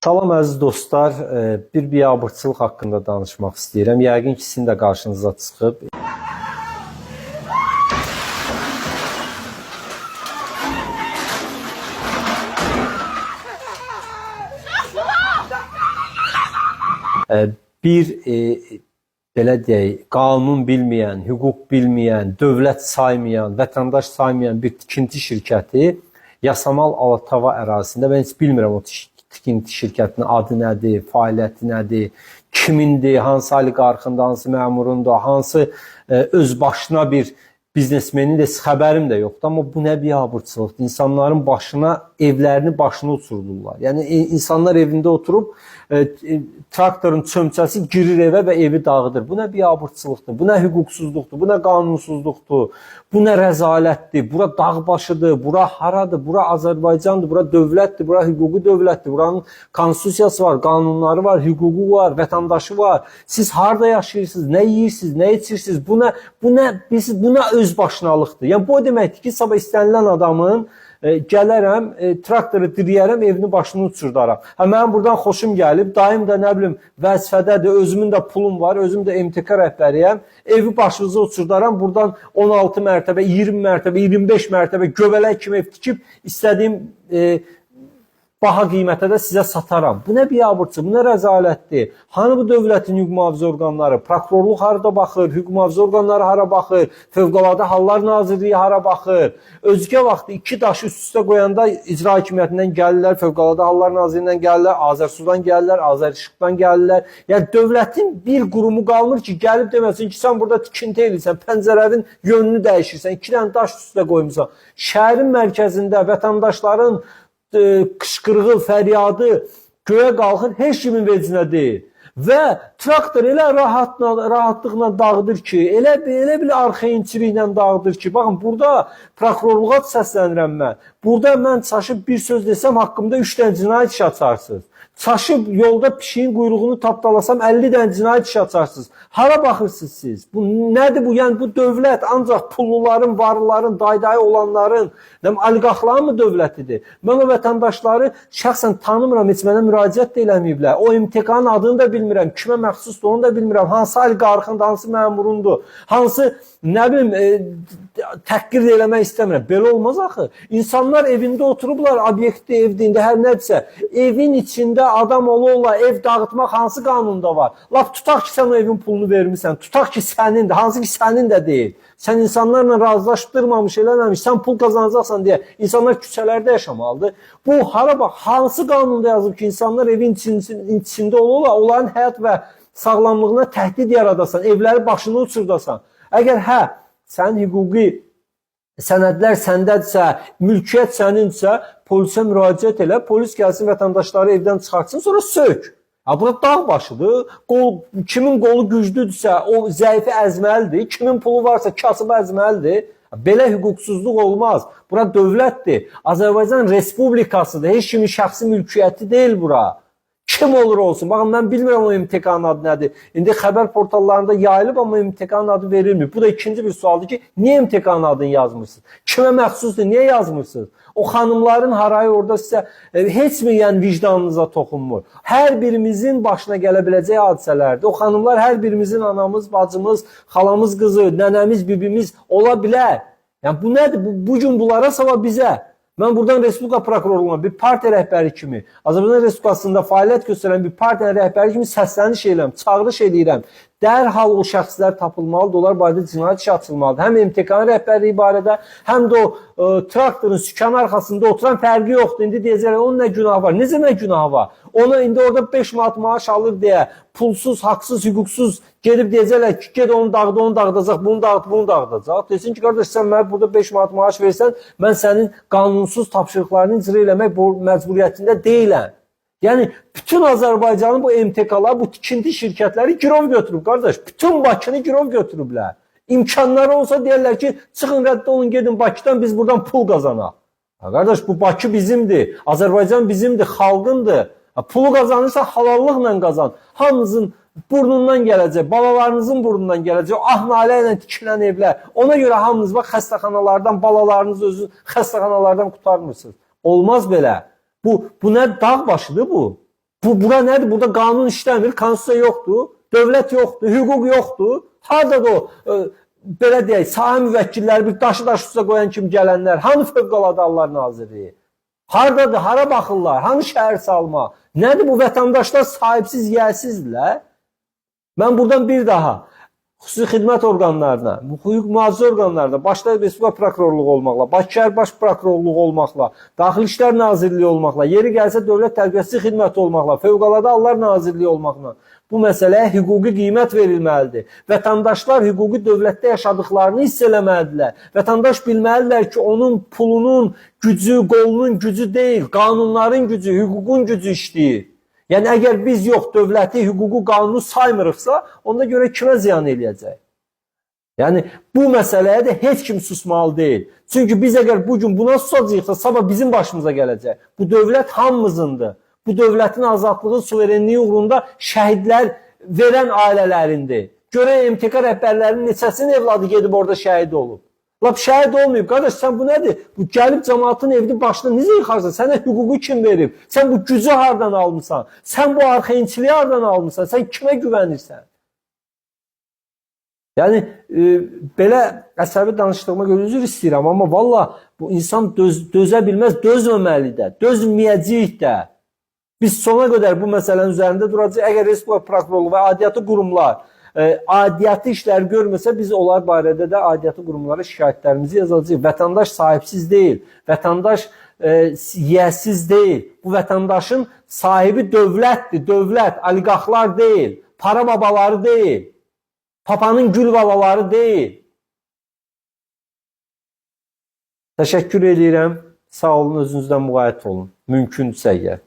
Salam əziz dostlar, bir biabırçılıq haqqında danışmaq istəyirəm. Yəqin ki, sizin də qarşınıza çıxıb. Bir belə deyək, qanun bilməyən, hüquq bilməyən, dövlət saymayan, vətəndaş saymayan bir tikinti şirkəti Yasamal Alatava ərazisində, mən heç bilmirəm o tikinti şirkətinin adı nədir, fəaliyyəti nədir, kimindir, hansı oliqarxındır, hansı məmurundur, hansı öz başına bir biznesmenin də heç xəbərim də yoxdur. Amma bu nə biabırçılıqdır? İnsanların başına, evlərini başına uçurdurlar. Yəni insanlar evində oturub traktorun çömçəsi girir evə və evi dağıdır. Bu nə biabırçılıqdır, bu nə hüquqsuzluqdur, bu nə qanunsuzluqdur, bu nə rəzalətdir. Bura dağ başıdır, bura haradır, bura Azərbaycandır, bura dövlətdir, bura hüquqi dövlətdir. Buranın konstitusiyası var, qanunları var, hüququ var, vətəndaşı var. Siz harda yaşayırsınız, nə yeyirsiniz, nə içirsiniz? Bu nə, bu nə, bilirsiniz, bu nə özbaşınalıqdır. Yəni bu o deməkdir ki, sabah istənilən adamın gələrəm, traktoru diriyərəm, evini başını uçurdaram. Hə mənim buradan xoşum gəlib, dayım da nə bilim vəzifədədir, özümün də pulum var, özüm də MTK rəhbəriyəm. Evi başınıza uçurdaram, buradan 16 mərtəbə, 20 mərtəbə, 25 mərtəbə göbələk kimi ev tikib istədiyim baha qiymətə də sizə sataram. Bu nə biabırçı, bu nə rəzalətdir? Hanı bu dövlətin hüquq mühafizə orqanları? Prokurorluq harada baxır, hüquq mühafizə orqanları hara baxır? Fövqəladə Hallar Nazirliyi hara baxır? Özgə vaxtı iki daşı üst-üstə qoyanda icra hakimiyyətindən gəlirlər, Fövqəladə Hallar Nazirliyindən gəlirlər, Azərsudan gəlirlər, Azərişıqdan gəlirlər. Yəni dövlətin bir qurumu qalmır ki, gəlib deməsin ki, sən burada tikinti eləyirsən, pəncərənin yönünü dəyişirsən, iki dənə daş üst-üstə qoymusan. Şəhərin mərkəzində vətəndaşların qışqırığı, fəryadı göyə qalxır, heç kimin vecinə deyil. Və traktor elə rahatlıqla dağıdır ki, elə bil arxayinçiliklə dağıdır ki, baxın burada prokurorluğa səslənirəm mən. Burada mən çaşıb bir söz desəm haqqımda 3 dənə cinayət işi açarsınız. Çaşıb yolda pişiyin quyruğunu tapdalasam 50 dənə cinayət işi açarsınız. Hara baxırsınız siz? Bu nədir bu? Yəni bu dövlət ancaq pulluların, varlıların, daydayı olanların, nə oliqarxların mı dövlətidir? Mən o vətəndaşları şəxsən tanımıram, heç mənə müraciət də eləməyiblər. O MTK-nın adını da bilmirəm, kimə məxsusdur onu da bilmirəm. Hansı oliqarxındır, hansı məmurundur, hansı nə bilim təhqir də eləmək istəmirəm. Belə olmaz axı. İnsanlar evində oturublar, obyektdə, evdə indi hər nədirsə, evin içində adam ola-ola ev dağıtmaq hansı qanunda var? Lap tutaq ki, sən o evin pulunu vermisən, tutaq ki, sənindir, hansı ki, sənin də deyil. Sən insanlarla razılaşdırmamış, eləməmiş, sən pul qazanacaqsan deyə insanlar küçələrdə yaşamalıdır. Bu hara bax, hansı qanunda yazıb ki, insanlar evin içində ola-ola onların həyat və sağlamlığına təhdid yaradasan, evləri başını uçurdasan. Əgər hə, sənin hüquqi sənədlər səndədirsə, mülkiyyət sənindirsə, polisə müraciət elə, polis gəlsin vətəndaşları evdən çıxartsın, sonra sök. Ha bura dağ başıdır. Qol, kimin qolu güclüdürsə, o zəifi əzməlidir. Kimin pulu varsa kasıbı əzməlidir. Belə hüquqsuzluq olmaz. Bura dövlətdir. Azərbaycan Respublikasıdır. Heç kimin şəxsi mülkiyyəti deyil bura. Kim olur olsun. Baxın mən bilmirəm o MTK-nın adı nədir. İndi xəbər portallarında yayılıb amma MTK-nın adı verilmir. Bu da ikinci bir sualdır ki, niyə MTK-nın adını yazmırsınız? Kimə məxsusdur? Niyə yazmırsınız? O xanımların harayı orada sizə heç mi yəni vicdanınıza toxunmur? Hər birimizin başına gələ biləcək hadisələrdir. O xanımlar hər birimizin anamız, bacımız, xalamız qızı, nənəmiz, bibimiz ola bilər. Yəni bu nədir? Bu, bu gün bunlara, sabah bizə. Mən buradan Respublika Prokurorluğuna bir partiya rəhbəri kimi, Azərbaycan Respublikasında fəaliyyət göstərən bir partiya rəhbəri kimi səsləniş eləyirəm, çağırış eləyirəm. Dərhal o şəxslər tapılmalıdır, onlar barədə cinayət işi açılmalıdır. Həm MTK-nın rəhbərliyi barədə, həm də o traktorun sükanı arxasında oturan fərqi yoxdur. İndi deyəcəklər, onun nə günahı var? Necə nə günahı var? Ona indi orada 5 manat maaş alır deyə pulsuz, haqsız, hüquqsuz gedib deyəcəklər ki, ged onu dağıt, onu dağıdacaq, bunu dağıt, bunu dağıdacaq. Desin ki, qardaş sən mənə burada 5 manat maaş versən, mən sənin qanunsuz tapşırıqlarını icra eləmək məcburiyyətində deyiləm. Yəni bütün Azərbaycanın bu MTK-lar, bu tikinti şirkətləri girov götürüb qardaş. Bütün Bakını girov götürüblər. İmkanları olsa deyərlər ki, çıxın rədd olun gedin Bakıdan biz buradan pul qazanaq. Ha, qardaş bu Bakı bizimdir, Azərbaycan bizimdir, xalqındır. Ha, pulu qazanırsan halallıqla qazan. Hamınızın burnundan gələcək, balalarınızın burnundan gələcək, o ah-nalə ilə tikilən evlər. Ona görə hamınız bax xəstəxanalardan, balalarınızı özünüz xəstəxanalardan qurtarmırsınız. Olmaz belə. Bu nə dağ başıdır bu? Bu bura nədir? Burada qanun işləmir, konstitusiya yoxdur, dövlət yoxdur, hüquq yoxdur. Hardadır o belə deyək, sahə müvəkkilləri bir daşı daş üstə qoyan kimi gələnlər? Hanı Fövqəladə Hallar Nazirliyi? Hardadır? Hara baxırlar? Hanı şəhər salma? Nədir bu vətəndaşlar sahibsiz, yiyəsizdirlər? Mən buradan bir daha xüsusi xidmət orqanlarına, hüquq mühafizə orqanlarına, başda Respublika Prokurorluğu olmaqla, Bakı şəhər Baş Prokurorluğu olmaqla, Daxili İşlər Nazirliyi olmaqla, yeri gəlsə Dövlət Təhlükəsizlik Xidməti olmaqla, Fövqəladə Hallar Nazirliyi olmaqla bu məsələyə hüquqi qiymət verilməlidir. Vətəndaşlar hüquqi dövlətdə yaşadıklarını hiss eləməlidirlər. Vətəndaş bilməlidirlər ki, onun pulunun gücü, qolunun gücü deyil, qanunların gücü, hüququn gücü işləyir. Yəni əgər biz yox dövləti, hüququ, qanunu saymırıqsa, onda görə kimə ziyan eləyəcək? Yəni bu məsələyə də heç kim susmalı deyil. Çünki biz əgər bu gün buna susacağıqsa, sabah bizim başımıza gələcək. Bu dövlət hamımızındır. Bu dövlətin azadlığı, suverenliyi uğrunda şəhidlər verən ailələrindir. Görək MTK rəhbərlərinin neçəsinin evladı gedib orada şəhid olub. Lap şəhid olmayıb. Qardaş, sən bu nədir? Bu gəlib cəmaatın evini başına necə yıxarsan? Sənə hüququ kim verib? Sən bu gücü hardan almısan? Sən bu arxayinçiliyi hardan almısan? Sən kimə güvənirsən? Yəni belə əsəbi danışdığıma görə üzr istəyirəm, amma valla bu insan dözə bilməz, dözməməli də, dözməyəcəyik də. Biz sona qədər bu məsələnin üzərində duracağıq. Əgər Respublika Prokurorluğu və aidiyyatı qurumlar aidiyyatı işlər görməsə, biz onlar barədə də aidiyyatı qurumlara şikayətlərimizi yazacağıq. Vətəndaş sahibsiz deyil, vətəndaş yiyəsiz deyil. Bu vətəndaşın sahibi dövlətdir, dövlət, oliqarxlar deyil, para babaları deyil, papanın gül balaları deyil. Təşəkkür eləyirəm. Sağ olun, özünüzdən müğayət olun. Mümkündürsə əgər.